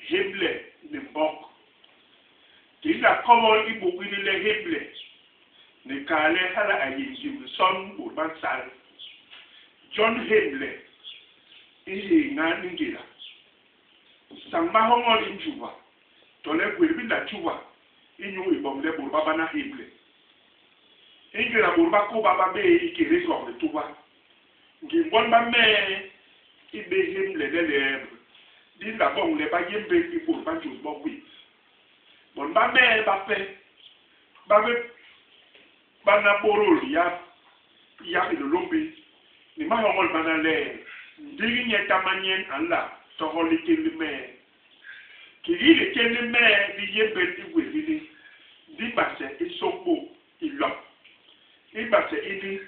Hémle ni mbok. Di nla kobol i buk ini le hémle ni kal le hala a yé ngim nson bôt ba nsal. Jon hémle i nhéñha ni ngéda. Nsañ mahoñol i njuba tole gwét bi nla juba inyu i boñ le bôt ba bana hémle. I ngéda bôt ba kôba ba bé ikédé Ngog Lituba, ngim bon ba mee i bé hémle le liemb li nla boñ le ba yémbél i bôt ba njôs bo gwét. Bon ba mee bape ba bé bana bôdôl yap yak Hilôlômbi ni mahoñol mana le, ndigi nyetama nyen a nla tohol litén li mee. Kikii litén li mee li yémbél i gwét bini, ndi base i sôk bo i loñ. I base ini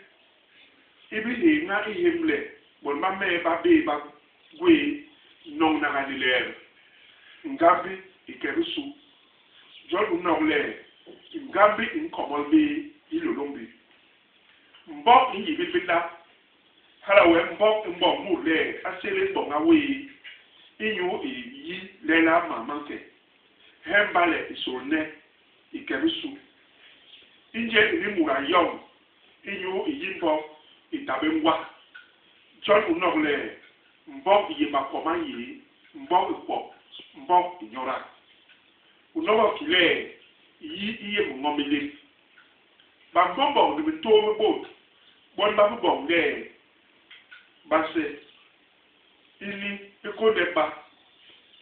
i bi héñha i hémle bon ba mee ba bé ba gwé noñnaga ni liemb, ngambi i ke bisu. Jon u nok le, ngambi i nkomol bé Hilôlômbi. Mbok i nyibil bilap, hala wee mbok i mboñ mut le a sélél boña wéé inyu i yi lelaa mam ma nke, he mbale i sôlne i ke bisu. I njel ini mut a yoñ inyu i yi mbok i ta bé ngwak. Jon u nok le, mbok i yé makwo ma yé, mbok i kwo, mbok i nyora. U nogok ki le, yi i yé mu ngom i lép. Bambombog ni mintôô mi bôt bon ba bi boñ le base ini i kônde ba,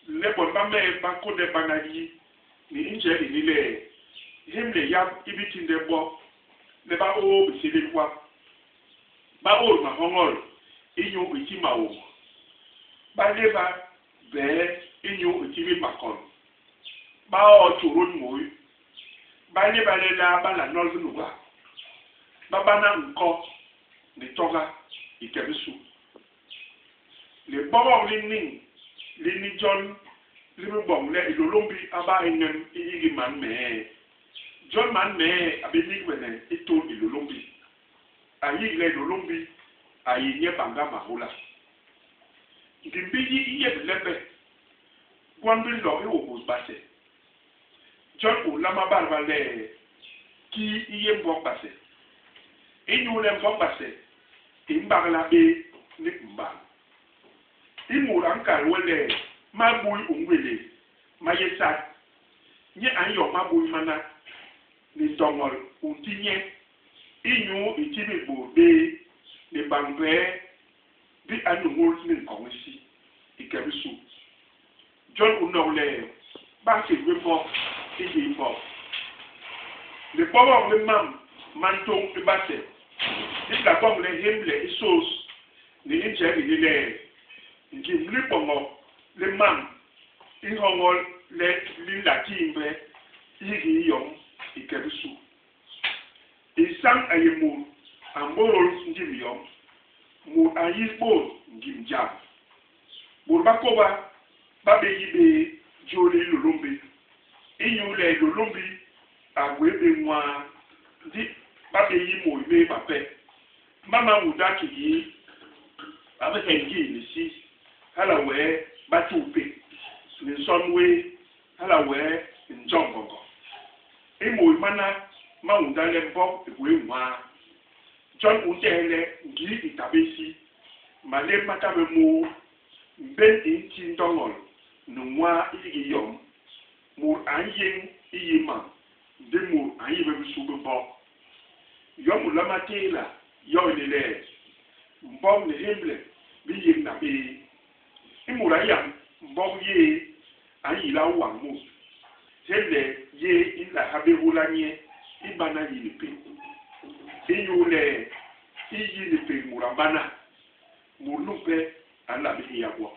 le bon ba mee ba kônde bana yi ni i njel ini le hémle yap i bi tinde bo le ba ôô bisélél gwap, ba ôt mahoñol inyu i ti maôñg, ba léba bee inyu i tibil makon, ba ôô tjôdôt ngôi, ba léba lelaa ba nla nol binuga, ba bana nko ni toga i ke bisu. Libogok li niñ lini jon li bi boñ le Hilôlômbi a ba i ñem i hiki man mee. Jon man mee a bi nigbene i tôl Hilôlômbi. A yik le Hilôlômbi a yé nye bañga mahôla. Ngim biyi i yé bilembe, gwon bi nlo i ôbôs base. Jon u nlama badba le, Kii i yé mbok base? Inyule mbok base i mbagla bé ni mbañ. I mut a nkal we le mabui u ngwélél ma yé sat, nye a nyoñ mabui mana ni ndoñol u nti nye inyu i tibil bôt béé ni bañ bee bi a nuñul ni nkoñ isi i ke bisu. Jon u nok le ba nkit bé mbok i ngii mbok. Libogok li mam ma ntôñ i base li nla boñ le hémle i sôs ni i njel ini le, ngim liboñok li mam i nhoñol le li nla timbhe hiki yom i ke bisu. Isañ a yé mut a mbôdôl ngim yom, mut a nyis bôt ngim jam. Bôt ba kôba ba bé yi bé jôl li Hilôlômbi inyuule Hilôlômbi a gwé bé nwaa, ndi ba bé yi môi méé mape. Mama muda kikii ba bé heñ ngii ni si, hala wee ba tuu pék ni nson wéé, hala wee Njombongo. I môi mana ma unda le mbog i gwé nwaa. Jon u ntehe le ngii i ta bé isi, malép ma ta bé môô, mbén i nti ndoñol nu nwaa i yigi yom, mut a nyéñ i yi mam, ndi mut a nyi bé bisu bi mbog. Yom u nlama tééda yo ini le, mbog ni hémle bi nyégna bé. I mut a yan mbog yéé a nyila wañ mut. Hémle yéé i nla ha bé hôla nye i bana yi ni pék. Inyuule i yi ni pék mut a mbana, mut numpe a nla bé héya gwo.